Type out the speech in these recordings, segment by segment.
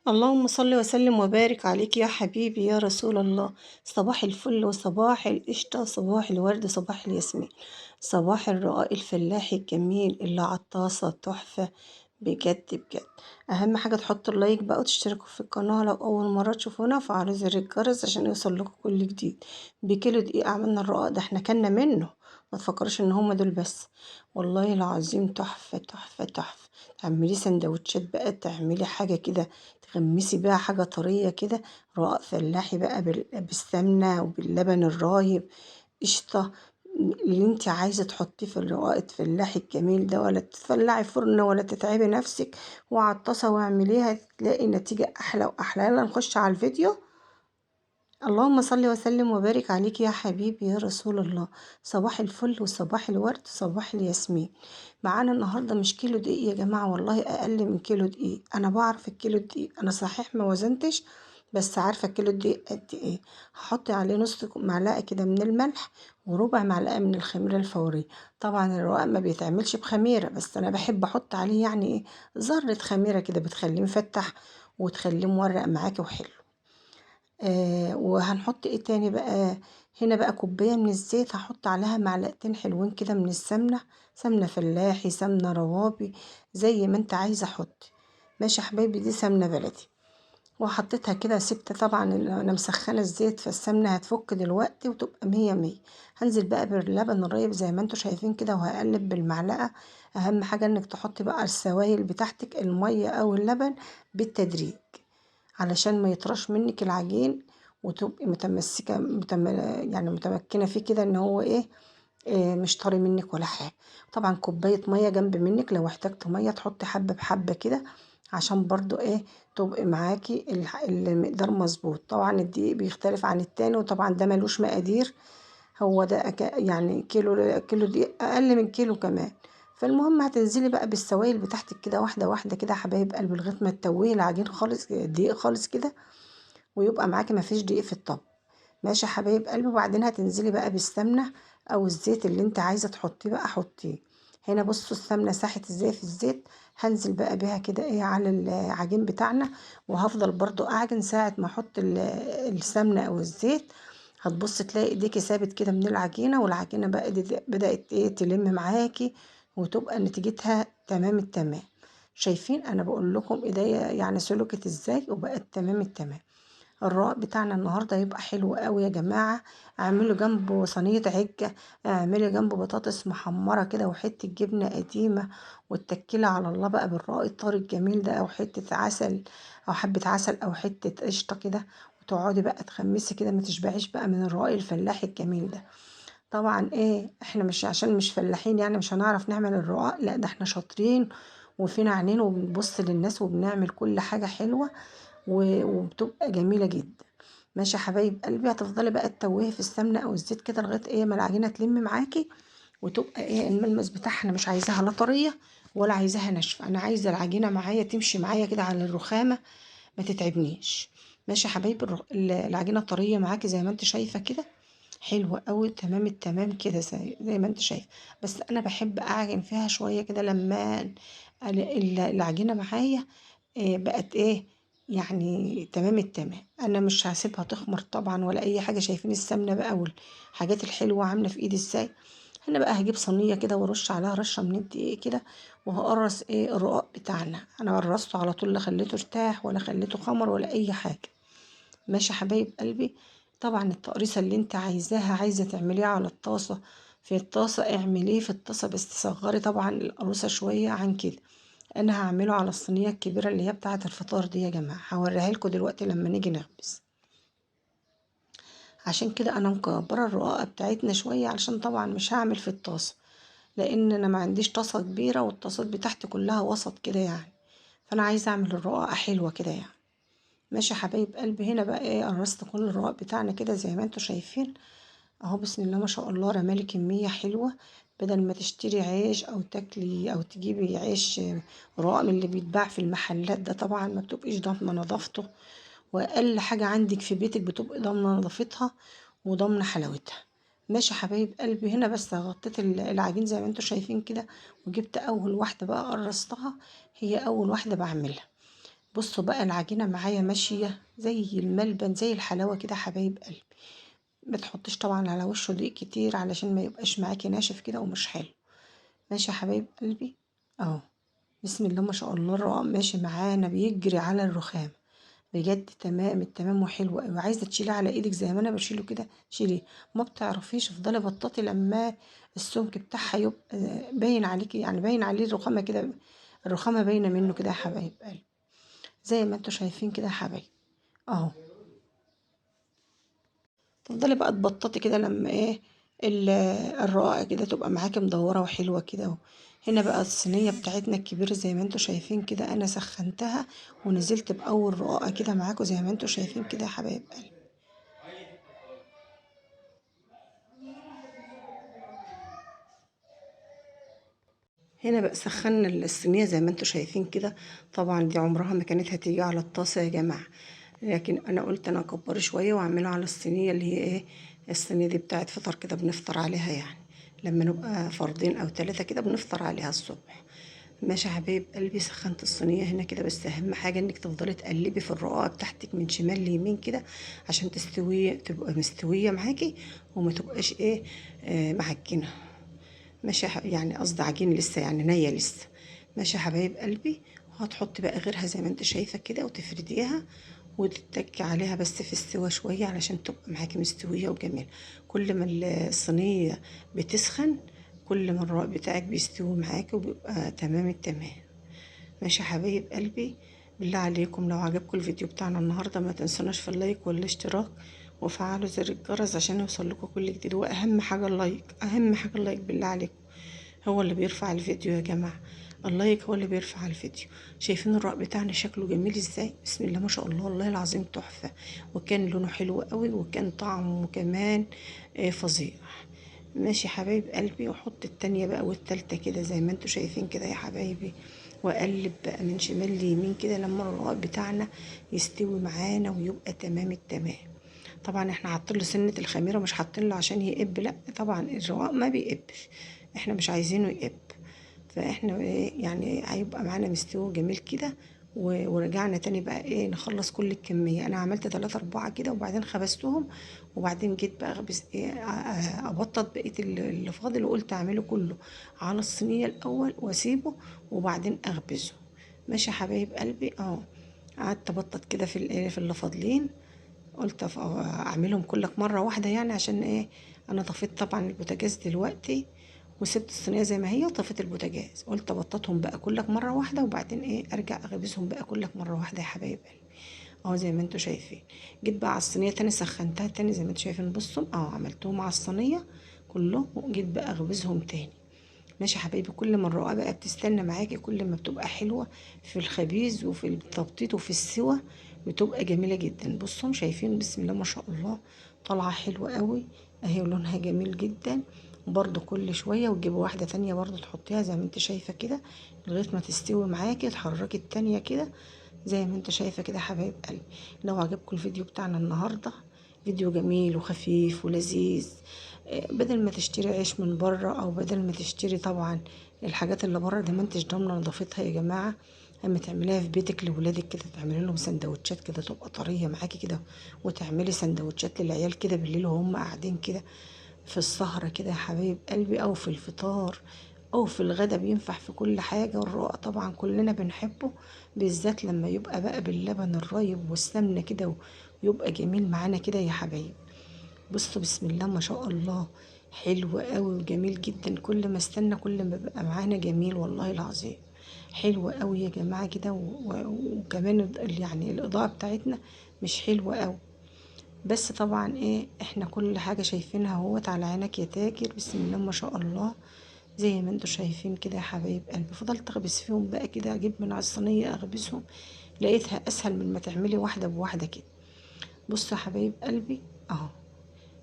اللهم صل وسلم وبارك عليك يا حبيبي يا رسول الله. صباح الفل وصباح القشطة، صباح الورد، صباح الياسمين، صباح الرقاق الفلاحي الجميل اللي على الطاسة تحفة بجد بجد. أهم حاجة تحطوا اللايك بقى وتشتركوا في القناة لو أول مرة تشوفونا، وفعلوا زر الجرس عشان يوصل لكم كل جديد. بكيلو دقيق عملنا الرقاق ده، احنا كلنا منه، ما تفكروش ان هما دول بس، والله العظيم تحفة تحفة تحفة. تعملي سندوتشات بقى، تعملي حاجة كده تغمسي بيها حاجة طرية كده، رقاق فلاحي بقى بالسمنة وباللبن الرايب، قشطة، اللي انت عايزة تحطيه في الرقاق الفلاحي الجميل ده، ولا تفلعي فرن ولا تتعبي نفسك، وعلى الطاسة واعمليها تلاقي النتيجة أحلى وأحلى. يلا نخش على الفيديو. اللهم صل وسلم وبارك عليك يا حبيبي يا رسول الله. صباح الفل وصباح الورد، صباح الياسمين. معانا النهارده مش كيلو دقيق يا جماعة، والله اقل من كيلو دقيق. انا بعرف الكيلو دقيق، انا صحيح ما وزنتش بس عارفه الكيلو دقيق قد ايه. هحط عليه نص معلقه كده من الملح وربع معلقه من الخميره الفورية. طبعا الرقاق ما بيتعملش بخميره، بس انا بحب احط عليه يعني ايه ذره خميره كده، بتخليه مفتح وتخليه مورق معاكي وحلو. وهنحط ايه تاني بقى هنا بقى؟ كوباية من الزيت، هحط عليها معلقتين حلوين كده من السمنة، سمنه فلاحي، سمنه روابي، زي ما انت عايزه حطي. ماشي يا حبايبي، دي سمنه بلدي. وحطيتها كده، سبت طبعا انا مسخنه الزيت فالسمنه هتفك دلوقتي وتبقى مية مية. هنزل بقى باللبن الرايب زي ما انتوا شايفين كده، وهقلب بالمعلقه. اهم حاجة انك تحطي بقى السوائل بتاعتك، المية او اللبن، بالتدريج علشان ما يطرش منك العجين، وتبقي متمسكة يعني متمكنة فيه كده، ان هو ايه، مش طري منك ولا حاجة. طبعا كوباية مية جنب منك، لو احتجت مية تحطي حبه بحبه كده، عشان برضو ايه تبقي معاكي المقدار مظبوط. طبعا الدقيق بيختلف عن التاني، وطبعا ده ملوش مقادير، هو ده يعني كيلو دقيق، اقل من كيلو كمان. فالمهم هتنزلي بقى بالسوائل بتاعتك كده واحدة واحدة كده يا حبايب قلبي، لغاية ما تتوهي العجين خالص، الدقيق خالص كده، ويبقى معاكي مفيش دقيق في الطبق. ماشي يا حبايب قلبي. وبعدين هتنزلي بقى بالسمنه او الزيت اللي انت عايزه تحطيه بقى حطيه. هنا بصوا السمنة ساحت ازاي في الزيت، هنزل بقى بيها كده ايه على العجين بتاعنا، وهفضل برضو اعجن ساعة ما احط السمنة او الزيت. هتبص تلاقي ايديكي ثابت كده من العجينة، والعجينه بقى بدات ايه تلم معاكي، وتبقى نتيجتها تمام التمام. شايفين انا بقول لكم ايديا يعني سلكت ازاي وبقت تمام التمام. الرقاق بتاعنا النهارده هيبقى حلو قوي يا جماعة. اعملوا جنبه صينية عجة، اعملي جنبه بطاطس محمرة كده وحتة جبنه قديمة، واتكلي على الله بقى بالرقاق الطري الجميل ده، او حتة عسل او حبه عسل او حتة قشطه كده، وتقعدي بقى تخمسي كده، ما تشبعيش بقى من الرقاق الفلاحي الجميل ده. طبعا ايه احنا مش عشان مش فلاحين يعني مش هنعرف نعمل الرقاق، لا ده احنا شاطرين وفينا عينين، وبنبص للناس وبنعمل كل حاجة حلوة وبتبقى جميلة جدا. ماشي يا حبايب قلبي. هتفضلي بقى تتوهي في السمنة او الزيت كده لغاية ايه ما العجينة تلم معاكي، وتبقى ايه الملمس بتاعها. انا مش عايزاها لا طرية ولا عايزاها ناشفة، انا عايزه العجينة معايا تمشي معايا كده على الرخامه، ما تتعبنيش. ماشي يا حبايب. العجينة طرية معاكي زي ما انت شايفه كده، حلوة قوي تمام التمام كده زي ما انت شايفه. بس انا بحب اعجن فيها شوية كده لما العجينة معايا بقت ايه يعني تمام التمام. انا مش هسيبها تخمر طبعا ولا اي حاجة. شايفين السمنة بقى والحاجات الحلوة عامله في ايدي ازاي. انا بقى هجيب صينية كده وارش عليها رشه من الدقيق كده، وهقرص ايه الرقاق بتاعنا. انا قرصته على طول، لا خليته ارتاح ولا خليته خمر ولا اي حاجة. ماشي يا حبايب قلبي. طبعا التقريصه اللي انت عايزاها، عايزه تعمليها على الطاسه في الطاسه اعمليه في الطاسه، بس صغري طبعا القروصه شوية عن كده. انا هعمله على الصينية الكبيرة اللي هي بتاعه الفطار دي يا جماعة، هوريها لكم دلوقتي لما نيجي نخبز. عشان كده انا مكبره الرقاقه بتاعتنا شوية، علشان طبعا مش هعمل في الطاسه، لان انا ما عنديش طاسه كبيرة والطاسات بتاعتي كلها وسط كده يعني، فانا عايزه اعمل الرقاقه حلوة كده يعني. ماشي يا حبايب قلبي. هنا بقى ايه قرصت كل الرقاق بتاعنا كده زي ما انتوا شايفين اهو، بسم الله ما شاء الله، رمالي كمية حلوة. بدل ما تشتري عيش او تاكلي او تجيبي عيش رقاق من اللي بيتباع في المحلات ده، طبعا ما بتبقيش ضامنه نظافته، واقل حاجة عندك في بيتك بتبقي ضامنه نظافتها وضامنه حلاوتها. ماشي يا حبايب قلبي. هنا بس غطيت العجين زي ما انتوا شايفين كده، وجبت اول واحدة بقى قرصتها، هي اول واحدة بعملها. بصوا بقى العجينة معايا ماشية زي الملبن زي الحلاوة كده حبايب قلبي. ما تحطيش طبعا على وشه دقيق كتير علشان ما يبقاش معاكي ناشف كده ومش حلو. ماشي يا حبايب قلبي اهو، بسم الله ما شاء الله الرقاق ماشي معانا بيجري على الرخام بجد تمام التمام وحلو قوي. عايزه تشيليه على ايدك زي ما انا بشيله كده شيليه، ما بتعرفيش افضلي بططي لما السمك بتاعها يبقى باين عليكي، يعني باين عليه الرخامه كده، الرخامه باينة منه كده يا حبايب قلبي زي ما انتوا شايفين كده يا حبايب اهو. تفضلي بقى تبططي كده لما ايه الرقاقه كده تبقى معاكي مدورة وحلوه كده اهو. هنا بقى الصينية بتاعتنا الكبيرة زي ما انتوا شايفين كده، انا سخنتها ونزلت باول رقاقه كده معاكم زي ما انتوا شايفين كده يا حبايب قلبي. هنا بقى سخنا الصينية زي ما انتوا شايفين كده. طبعا دي عمرها ما كانت هتيجي على الطاسه يا جماعة، لكن انا قلت انا اكبر شوية واعمله على الصينية اللي هي ايه، الصينية دي بتاعت فطر كده بنفطر عليها، يعني لما نبقى فردين او 3 كده بنفطر عليها الصبح. ماشي يا حبايب قلبي. سخنت الصينية هنا كده، بس اهم حاجة انك تفضلي تقلبي في الرقاقه بتاعتك من شمال ليمين كده عشان تستوي، تبقى مستوية معاكي وما تبقاش ايه معجنه. ماشي يعني قصدي عجين لسه، يعني نيه لسه. ماشي يا حبايب قلبي. وهتحطي بقى غيرها زي ما انت شايفه كده وتفرديها وتتكي عليها بس في السوا شوية علشان تبقى معاكي مستوية وجميلة. كل ما الصينية بتسخن كل ما الرقاق بتاعك بيستوي معاكي وبيبقى تمام التمام. ماشي يا حبايب قلبي. بالله عليكم لو عجبكم الفيديو بتاعنا النهارده ما تنسوناش في ال like والاشتراك وفعلوا زر الجرس عشان يوصل لكم كل جديد. واهم حاجة ال like، اهم حاجة ال like بالله عليكم، هو اللي بيرفع الفيديو يا جماعة، ال like هو اللي بيرفع الفيديو. شايفين الرق بتاعنا شكله جميل ازاي؟ بسم الله ما شاء الله، والله العظيم تحفة، وكان لونه حلو قوي وكان طعمه كمان فظيع. ماشي حبايب قلبي. وحط التانية بقى والتالتة كده زي ما انتوا شايفين كده يا حبايبي، واقلب بقى من شمال ليمين كده لما الرقاق بتاعنا يستوي معانا ويبقى تمام التمام. طبعا احنا حاطين له سنة الخميرة، مش حاطين له عشان يقب، لا طبعا الرقاق ما بيقبش، احنا مش عايزينه يقب، فاحنا ايه يعني هيبقى معانا مستوي جميل كده. ورجعنا تاني بقى ايه نخلص كل الكمية. انا عملت 3 4 كده وبعدين خبزتهم، وبعدين جيت بقى اخبز ايه ابطط بقية اللي فاضل، وقلت اعمله كله على الصينية الاول واسيبه وبعدين اخبزه. ماشي يا حبايب قلبي اهو. قعدت ابطط كده في الايه في اللي فاضلين، قلت اعملهم كلك مرة واحدة يعني عشان ايه، انا طفيت طبعا البوتاجاز دلوقتي وسبت الصينية زي ما هي وطفيت البوتاجاز، قلت ابططهم بقى كلك مرة واحدة وبعدين ايه ارجع اخبزهم بقى كلك مرة واحدة يا حبايب قلبي اهو زي ما انتوا شايفين. جيت بقى على الصينية تاني سخنتها تاني زي ما انتوا شايفين، بصوا اهو عملتهم على الصينية كلهم وجيت بقى اخبزهم تاني. ماشي يا حبايبي. كل ما الرقاقه بقى بتستنى معاكي كل ما بتبقى حلوة في الخبيز وفي التبطيط وفي السوى بتبقى جميلة جدا. بصوا شايفين بسم الله ما شاء الله طالعه حلوة قوي اهي ولونها جميل جدا. وبرده كل شوية وتجيبي واحدة تانية برده تحطيها زي ما انت شايفه كده لغاية ما تستوي معاكي، تحركي التانية كده زي ما انت شايفه كده يا حبايب قلبي. لو عجبكم الفيديو بتاعنا النهارده، فيديو جميل وخفيف ولذيذ، بدل ما تشتري عيش من بره او بدل ما تشتري طبعا الحاجات اللي بره دي ما انتش ضامنه نظافتها يا جماعة، اما تعمليها في بيتك لولادك كده، تعملي لهم سندوتشات كده تبقى طرية معاكي كده، وتعملي سندوتشات للعيال كده بالليل وهم قاعدين كده في السهرة كده يا حبايب قلبي، او في الفطار او في الغدا، بينفع في كل حاجة. والرقاق طبعا كلنا بنحبه، بالذات لما يبقى بقى باللبن الرايب والسمنه كده ويبقى جميل معانا كده يا حبايب. بصوا بسم الله ما شاء الله حلو قوي وجميل جدا، كل ما استنى كل ما بقى معانا جميل والله العظيم، حلو قوي يا جماعة كده. وكمان يعني الاضاءة بتاعتنا مش حلوة قوي، بس طبعا ايه احنا كل حاجة شايفينها اهوت على عينك يا تاجر. بسم الله ما شاء الله زي ما انتوا شايفين كده يا حبايب قلبي. فضلت اخبز فيهم بقى كده، اجيب من على الصينية اخبزهم، لقيتها اسهل من ما تعملي واحدة بواحدة كده. بصوا يا حبايب قلبي اهو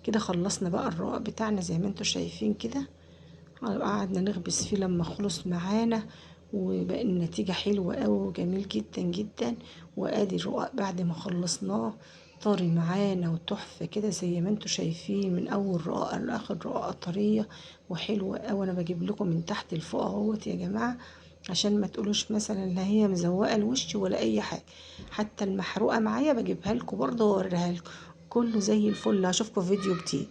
كده خلصنا بقى الرقاق بتاعنا زي ما انتوا شايفين كده، قعدنا نخبز فيه لما خلص معانا، وبقى النتيجة حلوة قوي وجميل جدا جدا. وادي الرقاق بعد ما خلصناه طري معانا وتحفة كده زي ما انتوا شايفين، من اول رقاقة لاخر رقاقة طرية وحلوة قوي. انا بجيب لكم من تحت لفوق اهوت يا جماعة، عشان ما تقولوش مثلا لا هي مزوقه الوش ولا اي حاجة. حتى المحروقه معايا بجيبها لكم برضه واوريها لكم، كله زي الفل. هشوفكم في فيديو جديد.